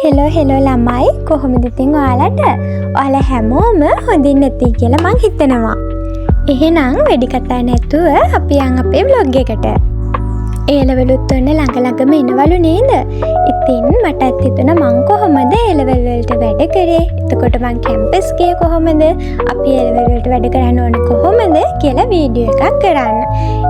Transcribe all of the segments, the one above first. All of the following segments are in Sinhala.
හෙලෝ හෙලෝ ළමයි, කොහොමද ඉතින් ඔයාලට? ඔයාලා හැමෝම හොඳින් ඇති කියලා මං හිතනවා. එහෙනම් වැඩි කතා නැතුව අපි යන් අපේ ව්ලොග් එකට. ඒ ලෙවලුත් ඔන්න ළඟ ළඟම එනවලු නේද? ඉතින් මටත් හිතුණා මං කොහොමද ඒ ලෙවල් වලට වැඩ කරේ? එතකොට මං කැම්පස් ගියේ කොහොමද? අපි ඒ ලෙවල් වලට වැඩ කරන්න ඕන කොහොමද කියලා වීඩියෝ එකක් කරන්න.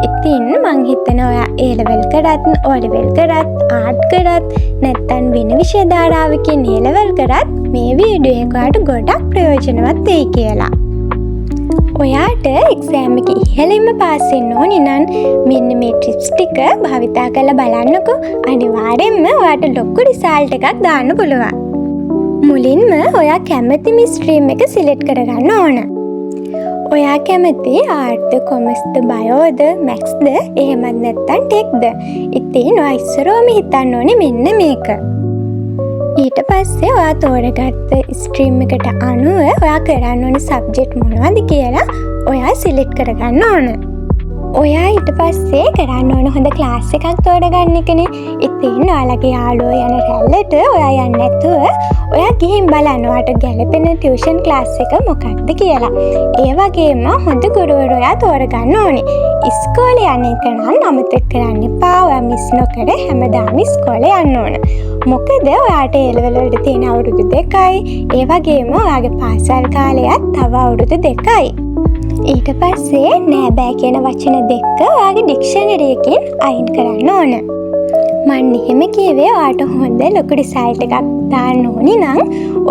ඉතින් මං හිතනවා ඔයා ඒ ලෙවල් කරත්, ඕ ලෙවල් කරත්, ආර්ට් කරත්, නැත්තම් වෙන විෂය ධාරාවකින් ඒ ලෙවල් කරත් මේ වීඩියෝ එක ඔයාට ගොඩක් ප්‍රයෝජනවත් වෙයි කියලා. ඔයාට එක්සෑම් එක ඉහළින්ම පාස් වෙන්න ඕනි නම් මෙන්න මේ ටිප්ස් ටික භාවිතා කරලා බලන්නකෝ. අනිවාර්යෙන්ම ඔයාට ලොකු රිසල්ට් එකක් දාන්න පුළුවන්. මුලින්ම ඔයා කැමතිම ස්ට්‍රීම් එක සිලෙක්ට් කරගන්න ඕන. ඔයා කැමති ආර්ට්ද, කොමර්ස්ද, බයෝද, මැත්ස්ද, එහෙමත් නැත්නම් ටෙක්ද? ඉතින් ඔයා ඉස්සරෝම හිතන්න ඕනේ මෙන්න මේක. ඊට පස්සේ ඔයා තෝරගත්ත ස්ට්‍රීම් එකට අනුව ඔයා කරන්න ඕන සබ්ජෙක්ට් මොනවද කියලා ඔයා සිලෙක්ට් කරගන්න ඕන. ඔයා ඊට පස්සේ කරන්න ඕන හොඳ ක්ලාස් එකක් තෝරගන්න එකනේ. ඉතින් ඔයාලගේ යාළුවෝ යන රැල්ලට ඔයා යන්නේ නැතුව ඔයා ගිහින් බලන්න ඔයාට ගැළපෙන ටියුෂන් ක්ලාස් එක මොකක්ද කියලා. ඒ වගේම හොඳ ගුරුවරු ඔයා තෝරගන්න ඕනේ. ඉස්කෝලේ යන එක නම් අමතක කරන්න එපා. ඔයා මිස් නොකර හැමදාම ඉස්කෝලේ යන්න ඕන. මොකද ඔයාට ඒ ලෙවල් වලට තියෙන අවුරුදු 2යි. ඒ වගේම ඔයාගේ පාසල් කාලයත් තව අවුරුදු 2යි. ඊට පස්සේ නෑ බෑ කියන වචන දෙක ඔයාගේ ඩික්ෂනරි එකකින් අයින් කරන්න ඕන. මං එහෙම කිව්වේ ඔයාට හොඳ ලොකු රිසල්ට් එකක් දාන්න ඕනි නම්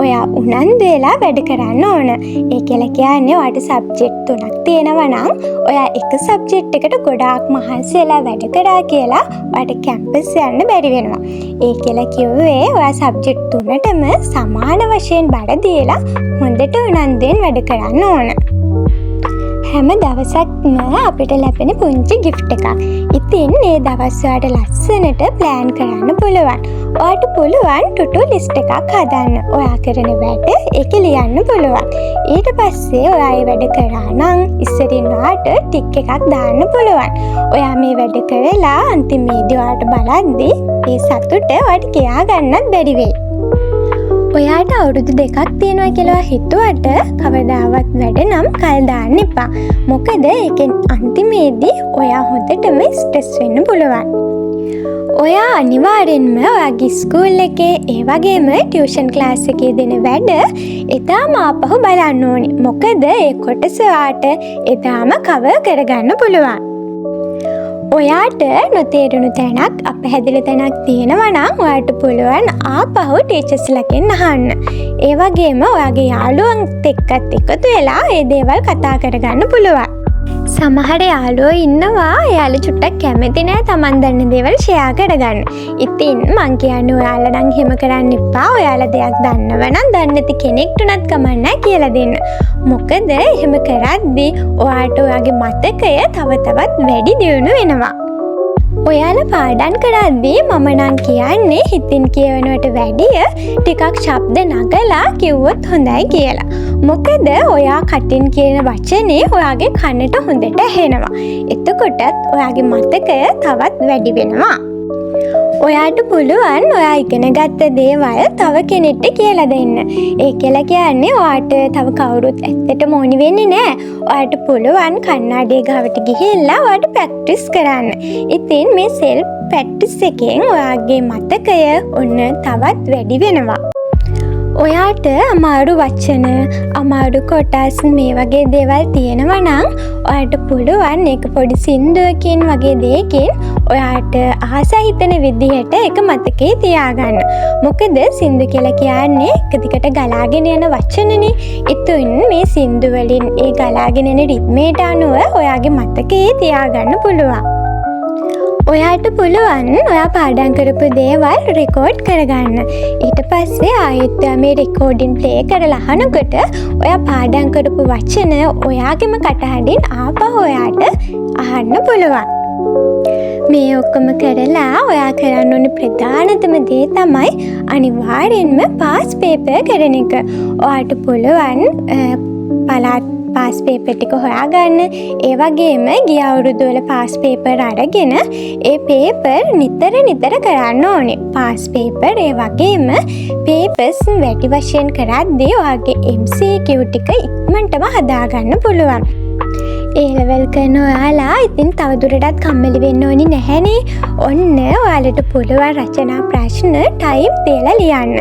ඔයා උනන්දු වෙලා වැඩ කරන්න ඕන. ඒ කියලා කියන්නේ ඔයාට සබ්ජෙක්ට් තුනක් තියෙනවා නම් ඔයා එක සබ්ජෙක්ට් එකට ගොඩාක් මහන්සි වෙලා වැඩ කරා කියලා ඔයාට කැම්පස් යන්න බැරි වෙනවා. ඒ කියලා කිව්වේ ඔයා සබ්ජෙක්ට් තුනටම සමාන වශයෙන් බර දීලා හොඳට උනන්දුවෙන් වැඩ කරන්න ඕන. හැම දවසක්ම අපිට ලැබෙන පුංචි ගිෆ්ට් එකක්. ඉතින් මේ දවස් ඔයාට ලස්සනට ප්ලෑන් කරන්න පුළුවන්. ඔයාට පුළුවන් ටු ඩු ලිස්ට් එකක් හදන්න. ඔයා කරන වැඩ ඒකේ ලියන්න පුළුවන්. ඊට පස්සේ ඔයා ඒ වැඩ කරා නම් ඉස්සරින් ඔයාට ටික් එකක් දාන්න පුළුවන්. ඔයා මේ වැඩ කරලා අන්තිමේදී ඔයාට බලද්දි ඒ සතුට ඔයාට කියා ගන්නත් බැරි වෙයි. ඔයාට අවුරුදු 2ක් තියෙනවා කියලා හිතුවට කවදාවත් වැඩ නම් කල් දාන්න එපා. මොකද ඒකෙන් අන්තිමේදී ඔයා හොඳටම ස්ට්‍රෙස් වෙන්න පුළුවන්. ඔයා අනිවාර්යෙන්ම ඔයාගේ ස්කූල් එකේ, ඒ වගේම ටියුෂන් ක්ලාස් එකේ දෙන වැඩ එදාම ආපහු බලන්න ඕනි. මොකද ඒ කොටස ඔයාට එදාම කවර් කරගන්න පුළුවන්. ඔයාට නොතේරුණු තැනක්, අපහැදිලි තැනක් තියෙනවා නම් ඔයාට පුළුවන් ආපහු ටීචර්ස්ලගෙන් අහන්න. ඒ වගේම ඔයාගේ යාළුවන්ත් එක්කත් එකතු වෙලා ඒ දේවල් කතා කරගන්න පුළුවන්. සමහර යාළුවෝ ඉන්නවා, එයාලා චුට්ටක් කැමති නෑ තමන් දන්න දේවල් ෂෙයා කරගන්න. ඉතින් මං කියන්නේ ඔයාලා නම් එහෙම කරන්න එපා. ඔයාලා දෙයක් දන්නව නම් දන්නේ නැති කෙනෙක්ට උනත් කමක් නෑ කියලා දෙන්න. මොකද එහෙම කරද්දි ඔයාට ඔයාගේ මතකය තව තවත් වැඩි දියුණු වෙනවා. ඔයාලා පාඩම් කරද්දී මම නම් කියන්නේ හිතින් කියවනවට වැඩිය ටිකක් ශබ්ද නගලා කිව්වොත් හොඳයි කියලා. මොකද ඔයා කටින් කියන වචනේ ඔයාගේ කනට හොඳට ඇහෙනවා. එතකොටත් ඔයාගේ මතකය තවත් වැඩි වෙනවා. ඔයාට පුළුවන් ඔයා ඉගෙන ගත්ත දේවල් තව කෙනෙක්ට කියලා දෙන්න. ඒ කියලා කියන්නේ ඔයාට තව කවුරුත් ඇත්තටම ඕනි වෙන්නේ නෑ. ඔයාට පුළුවන් කණ්ණාඩිය ගාවට ගිහිල්ලා ඔයාට ප්‍රැක්ටිස් කරන්න. ඉතින් මේ සෙල්ෆ් ප්‍රැක්ටිස් එකෙන් ඔයාගේ මතකය ඔන්න තවත් වැඩි වෙනවා. ඔයාට අමාරු වචන, අමාරු කොටස් මේ වගේ දේවල් තියෙනවා නම් ඔයාට පුළුවන් ඒක පොඩි සින්දුවකින් වගේ දෙයකින් ඔයාට ආස හිතෙන විදිහට ඒක මතකේ තියාගන්න. මොකද සින්දු කියලා කියන්නේ එක දිගට ගලාගෙන යන වචනනේ. ඉතින් මේ සින්දු වලින් ඒ ගලාගෙන යන රිද්මයට අනුව ඔයාගේ මතකයේ තියාගන්න පුළුවන්. ඔයාට පුළුවන් ඔයා පාඩම් කරපු දේවල් රෙකෝඩ් කරගන්න. ඊට පස්සේ ආයෙත් ඔයා මේ රෙකෝඩින් ප්ලේ කරලා අහනකොට ඔයා පාඩම් කරපු වචන ඔයාගේම කටහඬින් ආපහු ඔයාට අහන්න පුළුවන්. මේ ඔක්කොම කරලා ඔයා කරන්න ඕන ප්‍රධානතම දේ තමයි අනිවාර්යෙන්ම පාස් පේපර් කරන එක. ඔයාට පුළුවන් පළාත් පාස් පේපර් ටික හොයාගන්න. ඒ වගේම ගිය අවුරුදු වල පාස් පේපර් අරගෙන ඒ පේපර් නිතර නිතර කරන්න ඕනේ. පාස් පේපර් ඒ වගේම පේපර්ස් වැඩි වශයෙන් කරද්දී ඔයාගේ MCQ ටික ඉක්මනටම හදාගන්න පුළුවන්. ඒ ලෙවල් කරන ඔයාලා ඉතින් තවදුරටත් කම්මැලි වෙන්න ඕනි නැහැනේ. ඔන්න ඔයාලට පුළුවන් රචනා ප්‍රශ්න ටයිම් තියලා ලියන්න.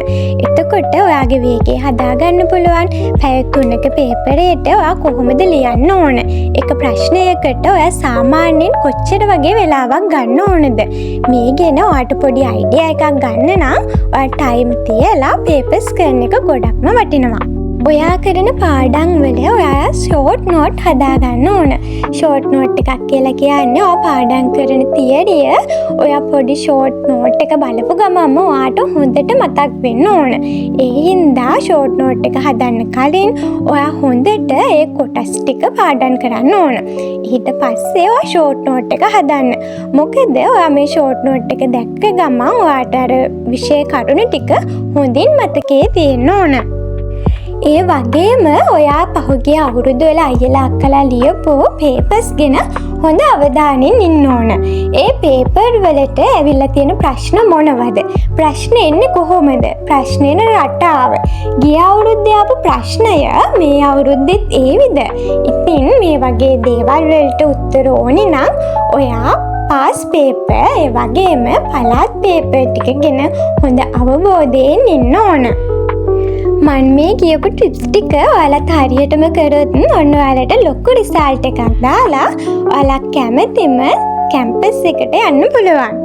එතකොට ඔයාගේ වේගය හදාගන්න පුළුවන්. පැය 3ක පේපරේට ඔයා කොහොමද ලියන්න ඕන? එක ප්‍රශ්නයකට ඔයා සාමාන්‍යයෙන් කොච්චර වගේ වෙලාවක් ගන්න ඕනද? මේ ගැන ඔයාට පොඩි අයිඩියා එකක් ගන්න නම් ඔයා ටයිම් තියලා පේපර්ස් කරන එක ගොඩක්ම වටිනවා. ඔයා කරන පාඩම් වල ඔයා ෂෝට් නෝට් හදාගන්න ඕන. ෂෝට් නෝට් එකක් කියලා කියන්නේ ඔයා පාඩම් කරන තියරිය ඔයා පොඩි ෂෝට් නෝට් එක බලපු ගමන්ම ඔයාට හොඳට මතක් වෙන්න ඕන. ඒ හින්දා ෂෝට් නෝට් එක හදන්න කලින් ඔයා හොඳට ඒ කොටස් ටික පාඩම් කරන්න ඕන. ඊට පස්සේ ඔයා ෂෝට් නෝට් එක හදන්න. මොකද ඔයා මේ ෂෝට් නෝට් එක දැක්ක ගමන් ඔයාට අර විෂය කරුණු ටික හොඳින් මතකයේ තියෙන්න ඕන. ඒ වගේම ඔයා පහුගිය අවුරුදු වල අයියලා අක්කලා ලියපු පේපර්ස් ගැන හොඳ අවධානයෙන් ඉන්න ඕන. ඒ පේපර් වලට ඇවිල්ලා තියෙන ප්‍රශ්න මොනවද? ප්‍රශ්න එන්නේ කොහොමද? ප්‍රශ්න එන රටාව. ගිය අවුරුද්දේ ආපු ප්‍රශ්නය මේ අවුරුද්දෙත් ඒවිද? ඉතින් මේ වගේ දේවල් වලට උත්තර ඕනි නම් ඔයා පාස් පේපර්, ඒ වගේම පළාත් පේපර් ටික ගැන හොඳ අවබෝධයෙන් ඉන්න ඕන. මන් මේ කියපු ටිප්ස් ටික ඔයාලත් හරියටම කරොත් ඔන්න ඔයාලට ලොකු රිසල්ට් එකක් දාලා ඔයාලා කැමතිම කැම්පස් එකට යන්න පුළුවන්.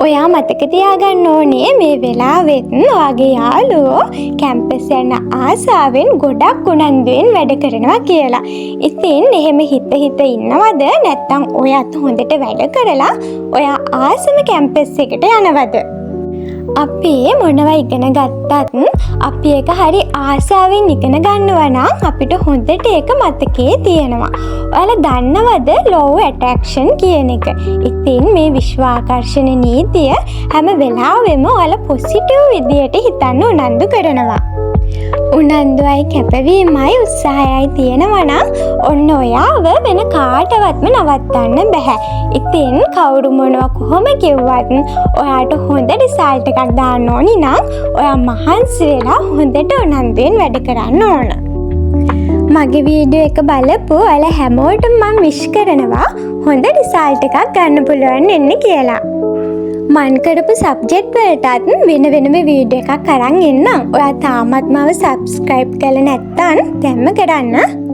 ඔයා මතක තියාගන්න ඕනේ, මේ වෙලාවෙත් ඔයාගේ යාළුවෝ කැම්පස් යන ආසාවෙන් ගොඩක් උනන්දුවෙන් වැඩ කරනවා කියලා. ඉතින් එහෙම හිත හිත ඉන්නවද, නැත්නම් ඔයත් හොඳට වැඩ කරලා ඔයා ආසම කැම්පස් එකට යනවද? අපි මොනවා ඉගෙන ගත්තත් අපි ඒක හරි ආසාවෙන් ඉගෙන ගන්නවා නම් අපිට හොඳට ඒක මතකයේ තියෙනවා. ඔයාලා දන්නවද ලෝ ඔෆ් ඇට්‍රැක්ෂන් කියන එක? ඉතින් මේ විශ්වාකර්ෂණ නීතිය හැම වෙලාවෙම ඔයාලා පොසිටිව් විදියට හිතන්න උනන්දු කරනවා. උනන්දුවයි කැපවීමයි උත්සාහයයි තියෙනවා නම් ඔන්න ඔයාව වෙන කාටවත්ම නවත්තන්න බැහැ. ඉතින් කවුරු මොනවා කොහොම කිව්වත් ඔයාට හොඳ රිසල්ට් එකක් දාන්න ඕනි නම් ඔයා මහන්සි වෙලා හොඳට උනන්දුවෙන් වැඩ කරන්න ඕන. මගේ වීඩියෝ එක බලපු ඔයාලා හැමෝටම මං විශ් කරනවා හොඳ රිසල්ට් එකක් ගන්න පුළුවන් වෙන්න කියලා. මන් කරපු සබ්ජෙක්ට් වලටත් වෙන වෙනම වීඩියෝ එකක් අරන් එන්නම්. ඔයා තාමත් මාව සබ්ස්ක්‍රයිබ් කරලා නැත්නම් දැන්ම කරන්න.